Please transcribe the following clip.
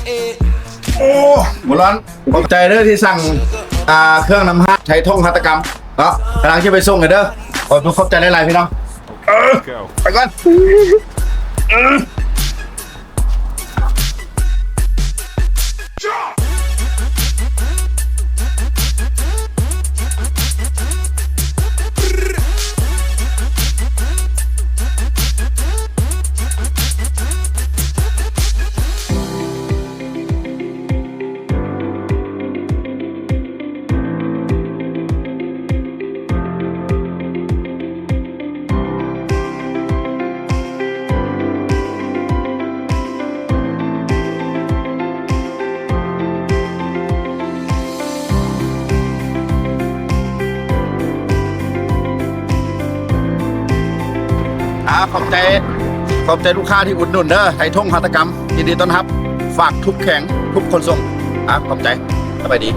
ໂອ້ ບໍ່ຮ້ອນ. ຂອບໃຈເດີທີ່ສັ່ງ ອ່າ ເຄື່ອງນຳຮ້ານໄທທົ່ງຫັດຖະກຳເນາະ, ກຳລັງຈະໄປສົ່ງໃຫ້ເດີ. ຂໍຂອບໃຈຫຼາຍໆ ພີ່ນ້ອງ. ເອີ ໄປກ່ອນ. ເອີ. ອ່າ ຂອບໃຈ ຂອບໃຈລູກຄ້າທີ່ອຸດໜູນເດີ ໄທທົ່ງຫັດຖະກຳ ຍິນດີຕ້ອນຮັບ ຝາກທຸກແຂວງ ທຸກຂົນສົ່ງ. ອ່າ ຂອບໃຈ ສະບາຍດີ.